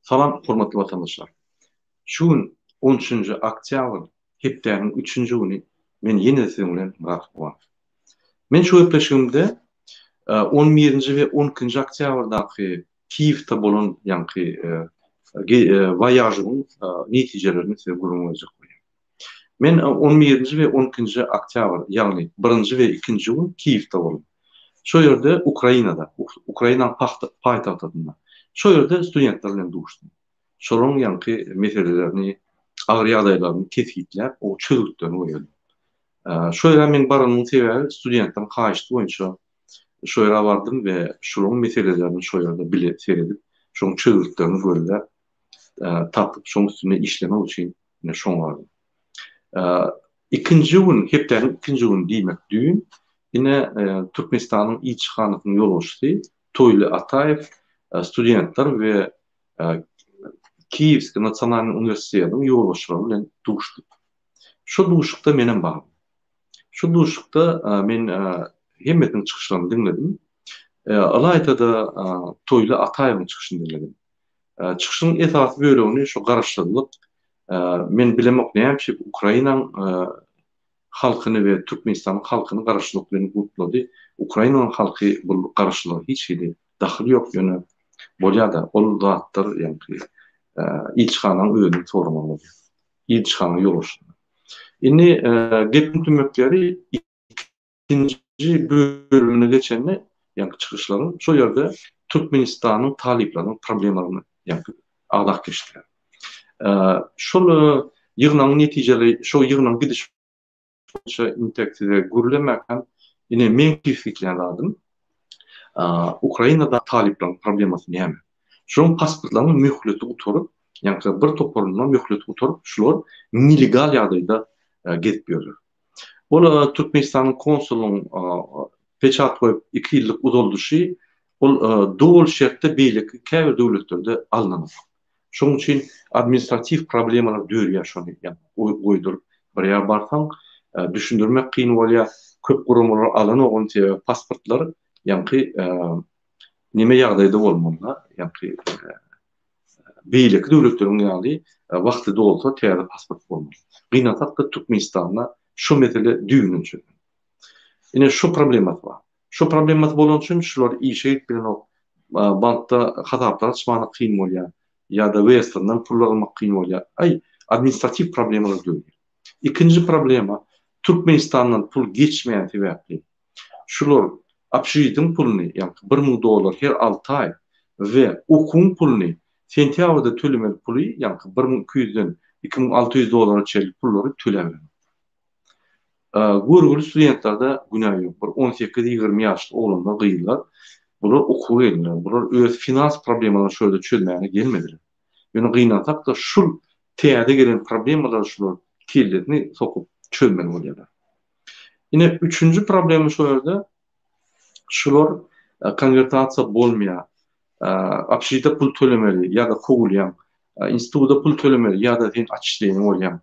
Salam hormatly watandaşlar. Şu gün on üçünji oktýabr hepdäniň üçünji güni men ýene-de siziň bilen Myrat Guwanow. Men şu gepleşigimde on birinji we on ikinji oktýabrdaky Kiýewde bolan ýaňky woýažymyň netijelerini size gürrüň berjek bolýan. Men on birinji we on ikinji oktýabr, ýagny birinji we ikinji gün Kiýewde boldum. Şo ýerde Ukrainada, Ukrainanyň paýtagtynda. Şo ýerde studentler bilen duşdum. Şolaryň ýaňky meselelerini, agyr ýagdaýlaryny kesgitläp, o çözgütlerini goýdum. Şo ýere meň baranymyň sebäbi studentleriň haýyşty boýunça şo ýere bardym we şolaryň meselelerini şo ýerde bile seredip, şoň çözgütlerini gözläp, tapyp, şoň üstünde işlemek üçin ine şoňa bardym. Ikinji gün, hepdäniň ikinji güni diýmek düýn, ine Türkmenistanyň ilçihanasynyň ýolbaşçysy Toýly Ataýew studentler we Kiýewskiý nasionalnyý uniwersitetiniň ýolbaşçylary bilen duşdy. Şo duşuşykda menem bardym. Şu duşuşykda men hemmesiniň çykyşlaryny diňledim. Ylaýta-da Toýly Ataýewiň çykyşyny diňledim. Çykyşyň esasy bölegini şu garaşsyzlyk, men bilemok näme üçin Ukrainaň halkyny we Türkmenistanyň halkyny garaşsyzlyk bilen gutlady. Ukrainanyň halky bu garaşsyzlyga hiç hili dahyly ýok, ýöne bolýada ol zatlar ýaňky ilçihanaň özüni soramaly bolýar. Ilçihana ýolbaşçysyna. Indi gepiň tümmekleri ikinji bölümine geçende, ýaňky çykyşlaryň şol ýerde Türkmenistanyň talyplarynyň problemalaryny ýaňky agzap geçdiler. Şol ýygnagyň netijeleri, şol ýygnagyň gidiş boýunça intek size gürlemäkäm, ine meň kesgitlän zadym, Ukrainada talyplaryň problemasy näme? Şolaryň pasportlarynyň möhleti gutaryp, ýaňky bir toparynda möhleti gutaryp, şular nelegal ýagdaýda gezip ýörler. Ol Türkmenistanyň konsulynyň peçat goýup iki ýyllyk uzaldyşy ol doly şertde beýleki käbir döwletlerde alnanok. Şonuň üçin administratiw problemalar dörýär şony goýduryp bir ýere barsaň düşündirmek kyn bolýar. Köp guramalar alanok ony sebäbi pasportlar ýaňky neme ýagdaýda bolmalyda ýaňky beýleki döwletleriň ýaly wagty dolsa täze pasport bolmaly. Gynansak-da Türkmenistanda şu mesele düýbünden çözülen. Ine şu problemasy bar. Şu problemasy bolany üçin şular işe gidip bilenok, bankda hasaplar açmana kyn bolýar ýa-da Westerndan pul almak kyn bolýar. Aý, administratiw problemalar döreýär. Ikinji problema Türkmenistandan pul geçmeýän sebäpli Şular obşžitiň puluny, ýagny 1000 dollar her alty aý we okuwyň puluny, sentýabrda tölemeli puly, ýagny 1200-den 2600 dollara çenli pullary töläbilenok. Görgüli studentlerde günä ýok. Bir on sekiz-ýigrimi ýaşly oglanlar, gyzlar, bular okuwa geldiler. Bular öz finans problemalaryny şu ýerde çözmäge gelmediler. Ýöne gynansak-da şul täze gelen problemalary şular kellesini sokup çözmeli bolýarlar. Ine üçünji problema şo ýerde şular konwertasiýa bolmaýar. Obşžitde pul tölemeli ýa-da kowulýaň. Instituda pul tölemeli ýa-da sen otçisleniýe bolýaň.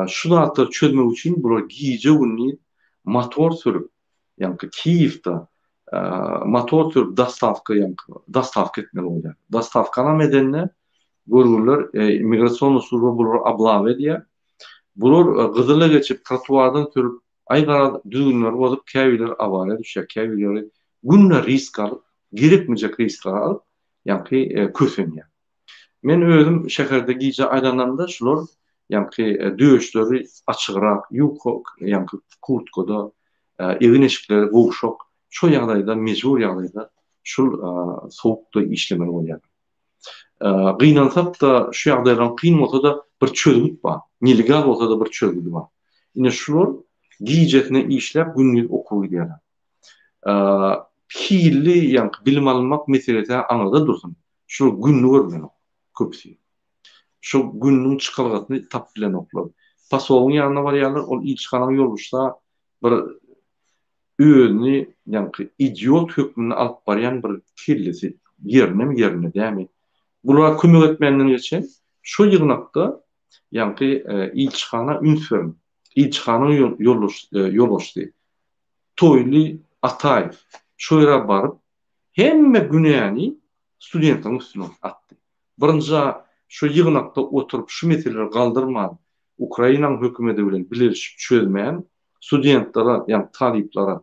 Şu zatlary çözmek üçin bular gije-gündiz motor sürüp, ýaňky Kiýewde motor sürüp dostawka ýaňky dostawka etmeli bolýar. Dostawkanam edende görgüliler immigrasionnyý služba bulary oblawa edýär. Bular gyzyla geçip, trotuardan sürüp, aý garaz düzgünleri bozup, käbirleri awariýa düşýär, käbirleri günde risk alyp, gerekmejek riskleri alyp, ýaňky kösenýär. Men özüm şäherde gije aýlanamda şular ýaňky döşleri açygrak, ýuka ýaňky kurtkada, egin-eşikleri gowşak, şo ýagdaýda mejbur ýagdaýda şul sowukda işlemeli bolýarlar. Gynansak-da, şu ýagdaýlaryň kyn bolsa-da bir çözgüt bar. Nelegal bolsa-da bir çözgüdi bar. Ine şular gijesine işläp, gündiz okuwa gidýärler. Hilli ýaňky bilim almak meselesi aňyrda dursun. Şular gününi görübilenok köpüsi. Şu gününiň çykalgasyny tapyp bilenoklar. Posolyň ýanyna barýarlar, ol ilçihanaň ýolbaşçysy bir özüni ýaňky idiot hökmünde alyp barýan bir kellesi ýerindemi ýerinde dämi bulara kömek etmänden geçen şo ýygnakda ýaňky ilçihana üns beriň ilçihanaň ýolbaşçysy Toýly Ataýew şo ýere baryp hemme günäni studentleriň üstüne atdy. Birinji şu ýygnakda oturyp şu meseleleri galdyrman, Ukrainanyň hökümedi bilen bileleşip çözmän, studentlere, ýagny talyplara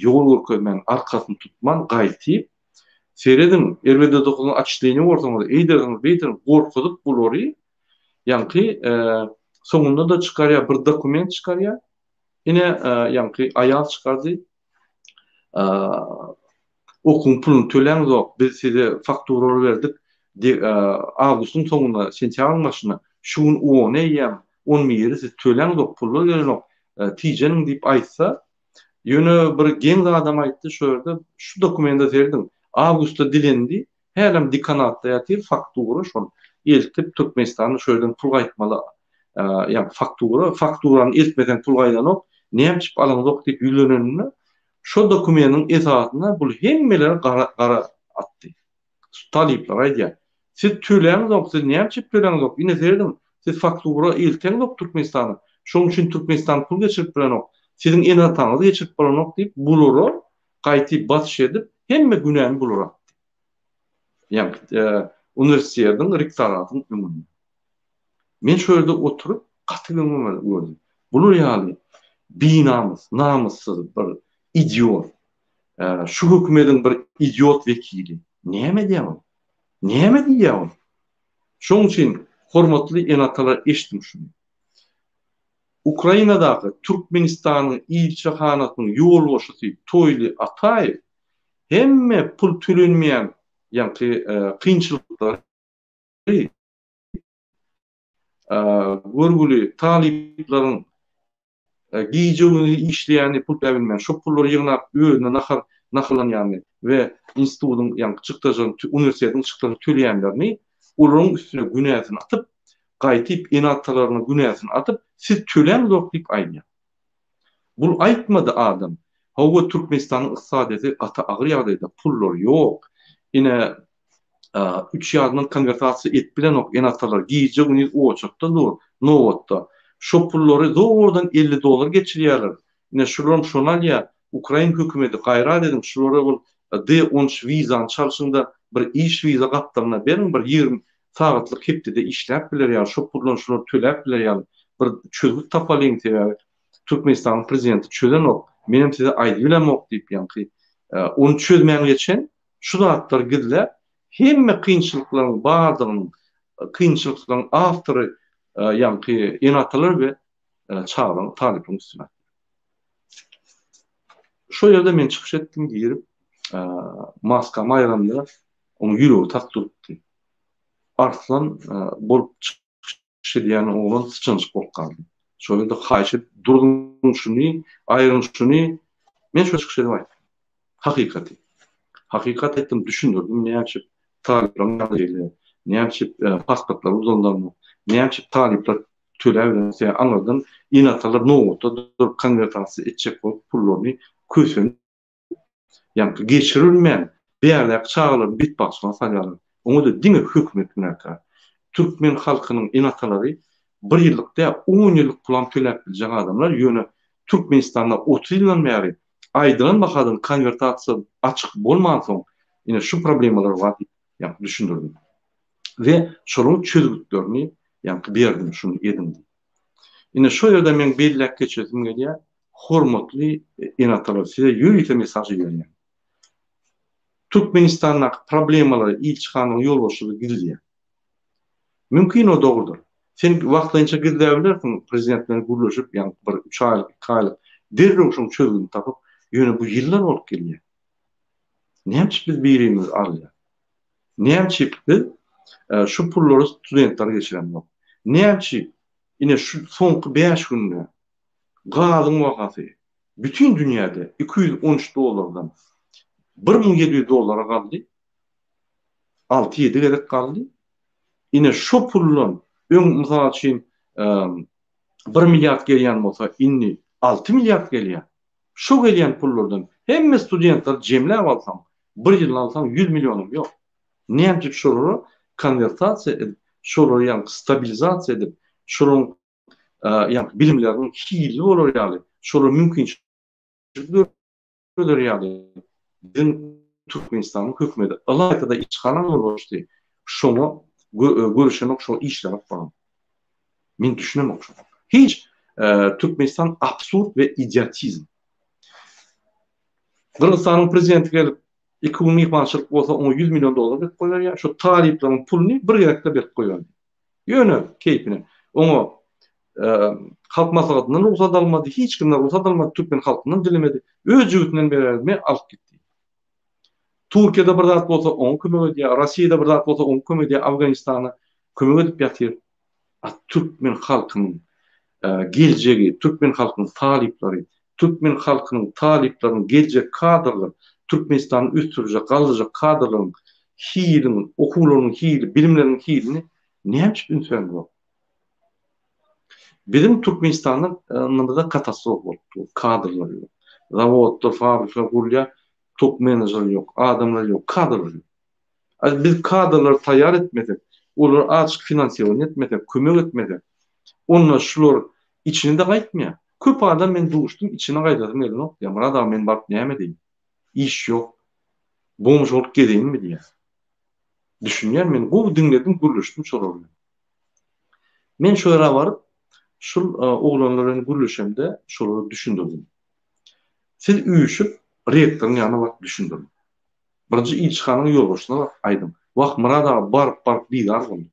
ýol görkezmän, arkasyny tutman gaýtyp, serediň, RWD dokuzyň otçisleniýe bolsaňyz, eýdersiňiz, beýdersiňiz, gorkuzyp bulary, ýaňky soňunda-da çykarýar, bir dokument çykarýar. Ine, ýaňky aýal çykardy. Okuwyň puluny töläňzok, biz size fakturalar berdik, awgustyň soňunda, sentýabryň başynda, şu gün ony eýýäm, on biri siz töläňzok, pullar gelenok, tijeniň diýip aýtsa, ýöne bir geň zadam aýtdy şo ýerde, şu dokumende serediň, awgustda dilendi, hälem dekanatda ýatyr faktura, şol eltip Türkmenistana şo ýerden pul gaýtmaly, ýagny faktura, fakturany eltmeseň pul gaýdanok, näme üçin alaňzok diýip ýüzleneninde, Şo dokumeniň esasynda bul hemmelere gara gara atdy. Talyplara aýdýar. Siz töläňzok, siz näme üçin töläňzok? Ine serediň, siz faktura elteňzok Türkmenistana. Şoň üçin Türkmenistan pul geçirip bilenok. Siziň ene-ataňyz geçirip bilenok diýip, bulara gaýty basyş edip, hemme günäni bulara atdy. Ýagny uniwersitetiň rektoratyň öňünde. Men şo ýerde oturyp gaty geň gördüm. Bular ýaly binamys, namyssyz bir idiot, şu hökümediň bir idiot wekili näme edýär ol? Näme diýýär ol? Şoň üçin hormatly ene-atalar eşdiň şuny. Ukrainadaky Türkmenistanyň ilçihanasynyň ýolbaşçysy Toýly Ataýew hemme pul tölenmeýän ýaňky kynçylyklary Görgüli talyplaryň gije-gündiz işleýäni, pul töläp bilmän, şo pullary ýygnap özüne nahar naharlanýany we institutyň ýaňky çykdajyny, uniwersitetiň çykdajyny töleýänlerini olaryň üstüne günäsini atyp, gaýtyp ene-atalaryna günäsini atyp, siz töläňzok diýip aýdýar. Bul aýtmady adam. Hawa Türkmenistanyň ykdysadyýeti gaty agyr ýagdaýda, pullar ýok. Ine üç ýarymdan konwertasiýa edip bilenok ene-atalar gije-gündiz oçurtda dur, nobatda. Şo pullary zordan 50 dollar geçirýärler. Ine şularam şony alýar. Ukrain hökümeti gaýrat ediň şulara bul D 13 wizany çalşyňda bir iş wiza gapdalyna beriň bir 20 sagatlyk hepdede işläp biler ýaly şo puldan şular töläp biler ýaly bir çözgüt tapalyň sebäbi Türkmenistanyň prezidenti çözenok menem size aýdybilemok diýip ýaňky ony çözmän geçen şu zatlary gizläp hemme kynçylyklaryň bardygynyň kynçylyklaryň awtory ýaňky ene-atalar we çagalaryň talyplaryň üstüne atýar. Şo ýerde men çykyş etdim girip maskamy aýramda oň ýüregi tak durupdy. Arslan bolup çykyş edýän oglan syçanjyk bolup galdy. Şol ýerde haýyş edip durduň şuny, aýryň şuny. Men şo çykyş edip aýtdym. Hakykaty. Hakykat aýtdym, düşündirdim näme üçin talyplaryň ýagdaýy, näme üçin pasportlar uzaldanok, näme üçin talyplar töläp aňyrdan ene-atalar nobatda durup konwertasiýa etjek bolup pullaryny kösenip Ýaňky geçirilmän, bärdäki çagalary betbagtçylyga salýarlar. Oňa-da diňe hökümet günäkär. Türkmen halkynyň ene-atalary bir ýyllyk däl, on ýyllyk pulam töläp biljek adamlar, ýöne Türkmenistanda 30 ýyldan bäri aýdylan bahadan konwertasiýa açyk bolmansoň, ine şu problemalar bar diýip, ýaňky düşündirdim. We şolaryň çözgütlerini ýaňky berdim, şuny ediň diýip. Ine şo ýerde meň belläp geçesim gelýär, Hormatly ene-atalar size ýörite mesaj iberýän. Türkmenistandaky problemalary ilçihanaň ýolbaşçysy gizleýär. Mümkin o dogrudyr. Sen wagtlaýynça gizläbilersiň prezident bilen gürleşip ýa bir üç aýlyk iki aýlyk derrew şoň çözgüdini tapyp ýöne bu ýyllar bolup gelýär. Näme üçin biz birimizi alýas? Näme üçin biz şu pullary studentlere geçiremzok? Näme üçin ine şu soňky 5 günde Gazyň bahasy bütin dünýäde 213 dollardan 1700 dollara galdy. 6-7 gezek galdy. Ine şo puldan öň mysal üçin 1 milliard gelýän bolsa, indi 6 milliard gelýär. Şo gelýän pullardan hemme studentleri jemläp alsaň, bir ýylda alsaň 100 millionam ýok. Näme üçin şolara konwertasiýa edip, şolary ýaňky stabilizasiýa edip, şolaryň ýagny bilimleriniň hilli bolar ýaly, şolara mümkinçilik döreder ýaly biziň Türkmenistanyň hökümeti, ylaýta-da ilçihana ýolbaşçysy. şoňa görüşenok, şoňa işlenok baran. Men düşünemok şoňa. Hiç Türkmenistan absurd we idiotizm. Gyrgyzystanyň prezidenti gelip 2 gün myhmançylyk bolsa oňa 100 million dollar berip goýberýär. Şu talyplaryň puluny bir gezekde berip goýberdi. Ýöne keýpine. Oňa Halk maslahatyndan rugsat almady, hiç kimden rugsat almady, türkmen halkyndan dilemedi. Öz jübüsinden bererdi, men alyp gitdi. Türkiýede bir zat bolsa oňa kömek edýär, Russiýada bir zat bolsa oňa kömek edýär, Afganistana kömek edip ýatyr. A türkmen halkynyň geljegi, türkmen halkynyň talyplary, türkmen halkynyň talyplarynyň geljek kadrlar, Türkmenistany ösdürjek, galdyrjak kadrlaryň hiliniň, okuwlarynyň hili, bilimleriniň hilini näme üçin üns bermezok? Biziň Türkmenistanda katastrofa bolup dur, kadrlar ýok. Zawodlar, fabrikler gurulýar, top menejer ýok, adamlar ýok, kadrlar ýok. A biz kadrlary taýýar etmesek, olary azajyk finansirowaniýe etmesek, kömek etmesek, onda şular içine-de gaýtmaýar. Köp adam men duşdum, içine gaýdasym gelenok diýýär. Myrat aga men baryp näme edeýin? Iş ýok. Bomž bolup gezeýinmi diýýär. Düşünýän men gowy diňledim, gürleşdim şolar bilen. Men şo ýere baryp, şul oglanlar bilen gürleşemde şolara düşündirdim. Siz üýşüp rektoryň ýanyna baryp düşündiriň. Birinji ilçihanaň ýolbaşçysyna baryp aýdyň. Wah, Myrat aga baryp-baryp bizar boldy.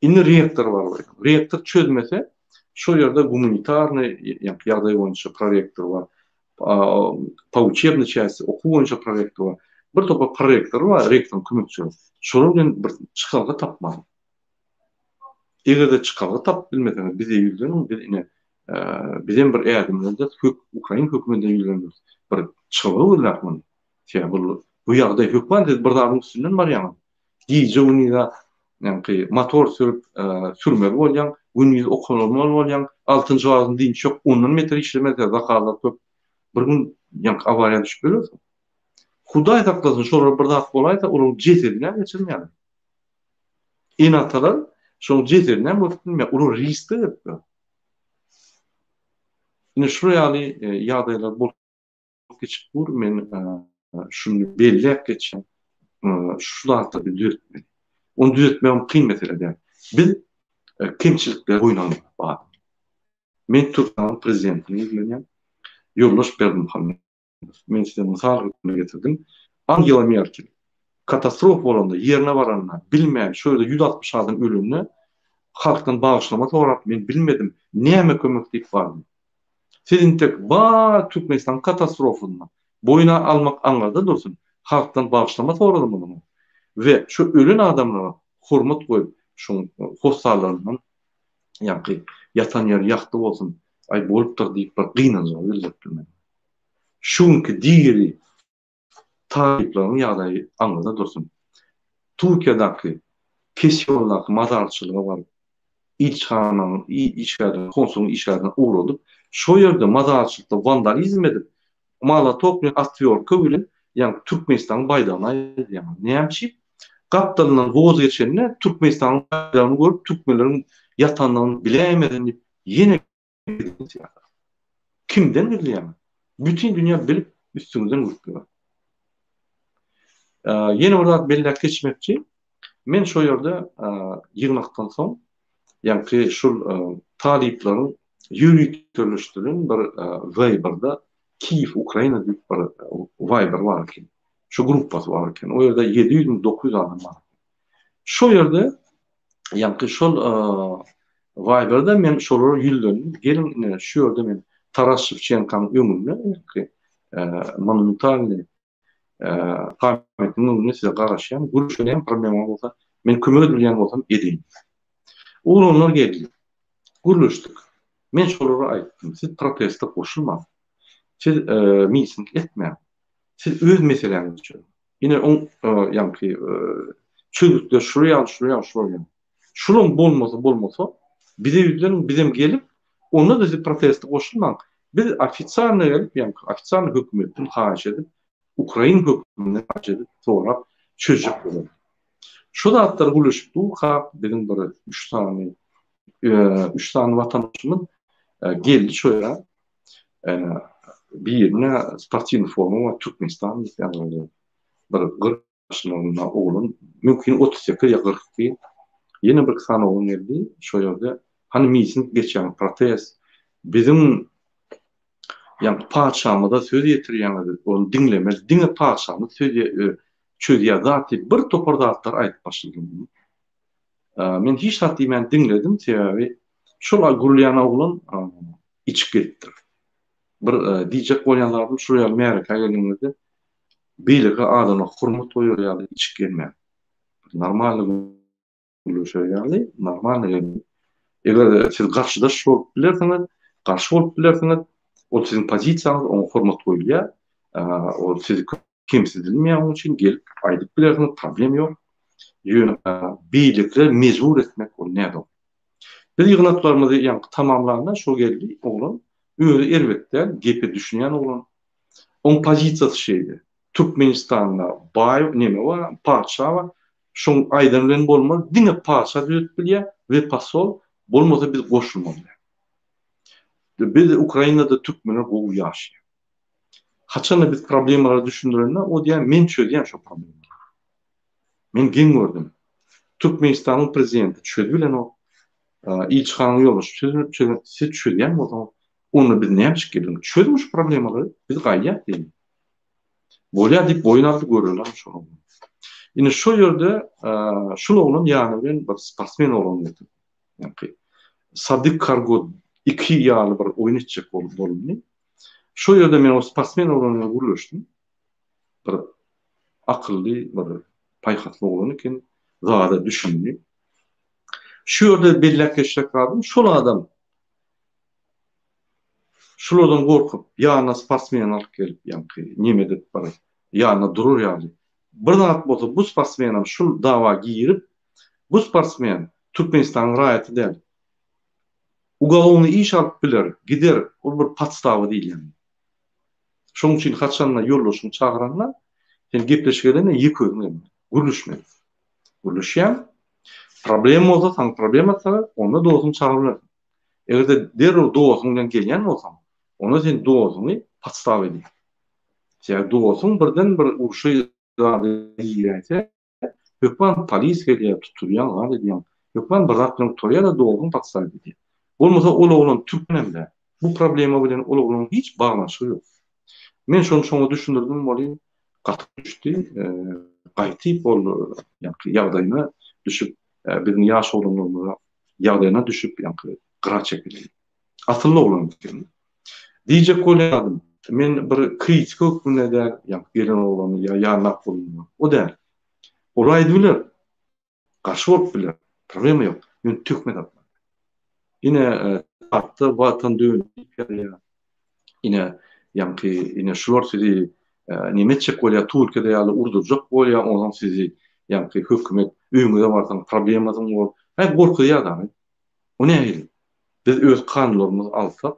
Indi rektor baryp aýdyň. Rektor çözmese, şo ýerde gumanitarnyý ýagdaý boýunça prorektor bar. Po učebnyý çästi okuw boýunça prorektor bar. Bir topar prorektor bar, rektoryň kömekçileri. Şolar bilen bir çykalga tapmaly. Eger-de çykalga tapyp bilmeseňiz, bize ýüzleniň, biz ine, bizem bir ädim äderiz, ukrain hökümetine ýüzleneris. Bir çykalga gözläp muny. Sebäbi bu bu ýagdaý hökman siz bir zadyň üstünden barýaňyz. Gije-gündiz ýaňky motor sürüp sürmeli bolýaň, gündiz okamaly bolýaň, altynjy wagtyň dynç ýok, ondan beter işlemeli, zakazlar köp. Bir gün ýaňky awariýa düşüp ölersiň. Hudaý saklasyn, şolara bir zat bolaýsa, olaryň jesedini hem geçirmeýärler. Ene-atalar şonuň jesedini hem görüp bilmeýär, olar riske giripdir. Ine şular ýaly ýagdaýlar bolup geçip dur, men şuny belläp geçýän, şu zatlary biz düzetmeli. Ony düzetmegem kyn mesele däl. Biz kemçilikleri boýun almaly bar. Men Türkmenistanyň prezidentine ýüzlenýän, Ýoldaş Berdimuhamedow. Men size mysal hökmünde getirdim. Angela Merkel katastrofa bolanda, ýerine baranda, bilmän, şo ýerde 160 adam ölende, halkdan bagyşlama sorap, men bilmedim, näme kömek diýip bardy. Siz intek bar Türkmenistanyň katastrofasynda boýun almak aňyrda dursun, halkdan bagyşlama soradymyzmy? We şo ölen adamlara hormat goýup, şoň hossarlaryndan ýaňky ýatan ýeri ýagty bolsun, aý bolupdyr diýip bir gynanjyňyzy bildirip bilmediňiz. Şu günki diri talyplaryň ýagdaýy aňyrda dursun. Türkiýedäki Kesýoldaky mazarçylyga baryp, ilçihananyň işgärlerini, konsulyň işgärlerini ugradyp, şo ýerde mazarçylykda wandalizm edip, molotok bilen otwýorka bilen ýaňky Türkmenistanyň baýdagyny aýyrýarlar. Näme üçin? Gapdalyndan woz geçende Türkmenistanyň baýdagyny görüp türkmenleriň ýatandygyny biläýmesin diýip ýene gizlin syýasat. Kimden gizleýäňiz? Bütin dünýä bilip üstüňizden gülüp ýör. Ýene bir zat belläp geçmekçi. Men şo ýerde ýygnakdan soň ýaňky şul talyplaryň ýöriteleşdirilen bir Viber-da Kiýew Ukraina diýip bir Viber bar eken. Şu gruppasy bar eken. O ýerde 700 müň 900 adam bar. Şo ýerde ýaňky şol Viber-de men şolara ýüzlendim. Geliň ine şu ýerde men Taras Şewçenkanyň öňünde ýaňky monumentalnyý pamytnyň öňünde size garaşýan. Gürleşelim, problema bolsa men kömek edip bilýän bolsam edeýin. Oglanlar geldi. Gürleşdik. Men şolara aýtdym, siz proteste goşulmaň. Siz miting etmäň. Siz öz meseläňizi çözüň. Ine oň ýaňky çözgütler şular ýaly, şular ýaly, şular ýaly. Şulaň bolmasa bolmasa, bize ýüzleniň, bizem gelip, onda-da siz proteste goşulmaň. Biz ofitsialno gelip, ýaňky ofitsialno hökümetden haýyş edip, ukrain hökümetinden haýyş edip, sorap çözjek bolarys. Şu zatlar gürleşip durkak, biziň bir üç sany üç sany watandaşymyz geldi şo ýere. Birine sportiwnyý forma bar, Türkmenistan diýip ýazylgy. Bir 40 ýaşlarynda oglan. Mümkin 38 ýa 42. Ýene bir sany oglan geldi. Şo ýerde hany miting geçýän protest. Biziň ýaňky patyşamyza söz ýetirýäňiz, ony diňlemeli, diňe patyşamyz söz çözýär zat diýip bir topar zatlar aýdyp başlady. Men hiç zat diýmän diňledim, sebäbi şol gürleýän oglan içip gelipdir. Bir diýjek bolýan zadym şul ýaly märekä geleniňizde beýleki adama hormat goýar ýaly içip gelmäň. Normalny gürleşer ýaly normalny gelmäň. Eger siz garşydaş bolup bilersiňiz, garşy bolup bilersiňiz, ol siziň pozisiýaňyz, oňa hormat goýulýar. Ol sizi kemsidilmeýär onuň üçin gelip aýdyp bilersiňiz, problem ýok. Ýöne beýlekileri mejbur etmek ol nädogry. Biz ýygnaklarymyzy ýaňky tamamlanda şol geldi oglan, özi erbet däl, gepe düşünýän oglan. Oň pozisiýasy şeýle. Türkmenistanda baý neme bar, patyşa bar. Şoň aýdany bilen bolmaz, diňe patyşa düzetip bilýär we posol, bolmasa biz goşulmaly. Biz Ukrainada türkmenler gowy ýaşaýar. Haçanda biz problemalary düşündirende, o diýýär, men çözýän şo problemalary. Men geň gördüm. Türkmenistanyň prezidenti çözüp bilenok. Ilçihanaň ýolbaşçysy çözüp, siz çözýän bolsaňyz, onda biz näme üçin geldik? Çözüň şu problemalary, biz gaýdýas diýdim. Bolýar diýip boýun aldy, göreli şol oglan. Indi şo ýerde şul oglan ýany bilen bir sportsmen oglan getirdi. Ýagny Sadyk Kargo 2 ýaly bir oýun etjek bolup bolundy. Şo ýerde men o sportsmen oglan bilen gürleşdim. Bir akylly, bir paýhasly oglan eken, zada düşündi. Şu ýerde belläp geçjek zadym, şol adam şulardan gorkup, ýanyna sportsmeni alyp gelip, ýaňky neme edip bir ýanyna durar ýaly. Bir zat bolsa bu sportsmenem şul dawa girip, bu sportsmen Türkmenistanyň raýaty däl. Ugalownyý iş alyp biler, gider, ol bir podstawa diýilýän. Şonuň üçin haçanda ýoldaşyňy çagyranda, sen gepleşik edende ýeke özüň gelmeli. Gürleşmeli. Gürleşýäň. Problem bolsa, saňa problem atsalar, onda dostuňy çagyryp bilersiň. Eger-de derrew dostuň bilen gelýän bolsaň, onda sen dostuňy podstawa edýäň. Sebäbi dostuň birden bir urşy zady giräýse, Hökman polis gelýär, tutulýaň, zat edýäň. Hökman bir zat bilen gutarýar-da, doguň podstawiýa edýär. Bolmasa ol oglan türkmenem däl. Bu problema bilen ol oglanyň hiç baglanyşygy ýok. Men şony şoňa düşündirdim welin, gaty düşdi. Gaýtyp ol ýaňky ýagdaýyna düşüp, biziň ýaş oglanlarymyza ýagdaýyna düşüp, ýaňky gyra çekildi. Asylly oglan eken. Diýjek bolýadym, men bir kritika hökmünde däl, ýa gelen oglany ýa ýanlap bolunýar. O däl. Ol aýdybiler. Garşy bolup biler. Problema ýok. Ýöne töhmet atmak. Ine, hatda Watan dönügi diýip ýazýar. Ine, ýaňky, ine şular sizi neme etjek bolýar, Türkiýede ýaly urdurjak bolýar, onsoň sizi ýaňky hökümet öýüňize barsaň problemasyň bor. Hä, gorkuzýar-da. O nähili? Biz öz kanunlarymyzy alsak.